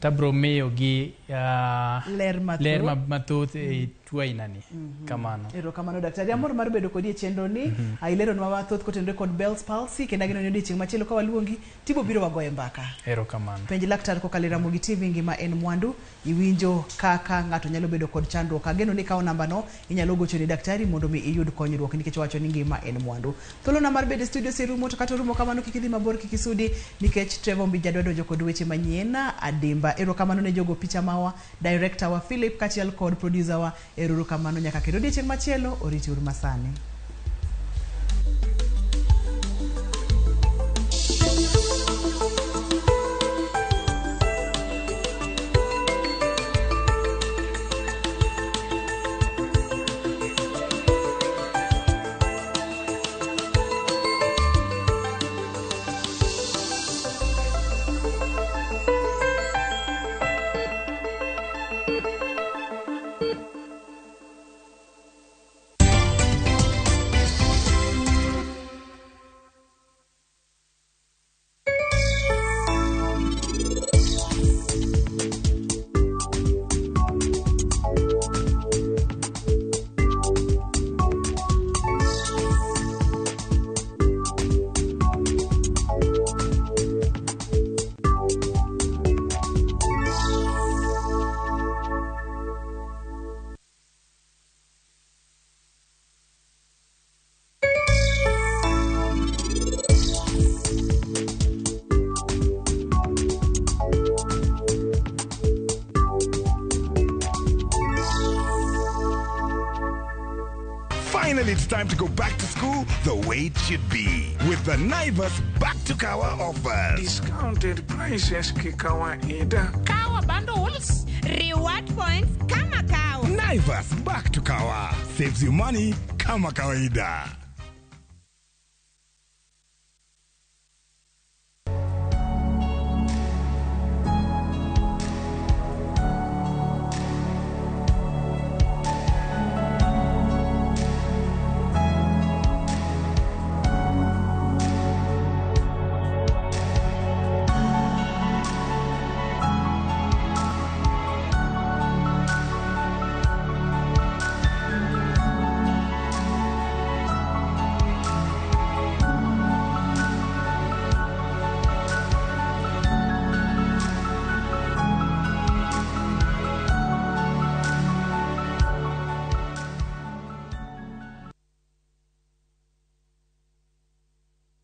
tabro miyo gi ler mathoth, ler mathoth e tuo ainani. Kamano. Erokamano daktari, amor mar bedo kodi e chenro ni. Aileronwa mathoth kotenore kod Bell's palsy, kendo ageno ni odiochieng' machielo ka waluongi tibo biro wagoye mbaka. Erokamano. Penj laktar kokalo e Ramogi TV, ngima en mwandu. Iwinjo kaka ng'ato nyalo bedo kod chandruok. Ageno ni ikawo namba no inyalo gocho ne daktari mondo mi iyud konyruok nikech owacho ni ngima en mwandu. Thuolona mar bedo e studio oserumo, to kata orumo kamano kik idhi mabor, kik isudi nikech Trevor Mbija dwa donjo kod weche manyien adimba. Erokamano ne jogo picha mawa, director wa Philip kaachiel kod producer wa. Erokamano nyaka kendo odiochieng' machielo, oriti uru masani. Finally, it's time to go back to school the way it should be with the Naivas Back to Kawa offers. Discounted prices kikawaida. Kawa bundles, reward points kama kawa. Naivas Back to Kawa saves you money kama kawaida.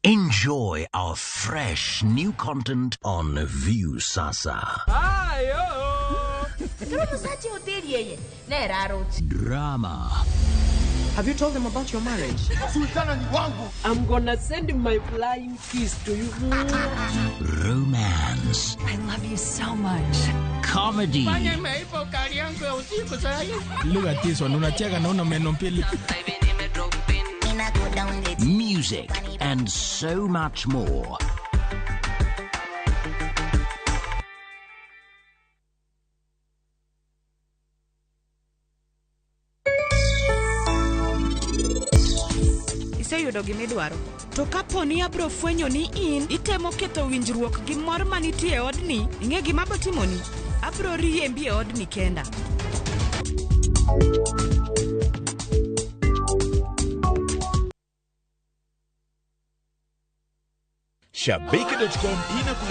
Enjoy our fresh new content on Viusasa. Drama. Have you told them about your marriage? Sultana ni wangu. I'm gonna send my flying kiss to you. Romance. I love you so much. Comedy. Look at this one, unacheka na una meno mbili. Music and so much more. Iseyudo gimidwaro. To kapo ni abro fwenyo ni in itemo ketho winjruok gi mor manitie e odni, ing'e gima abro timoni? Abro riembi e odni kenda. Shabiki.com inakuletea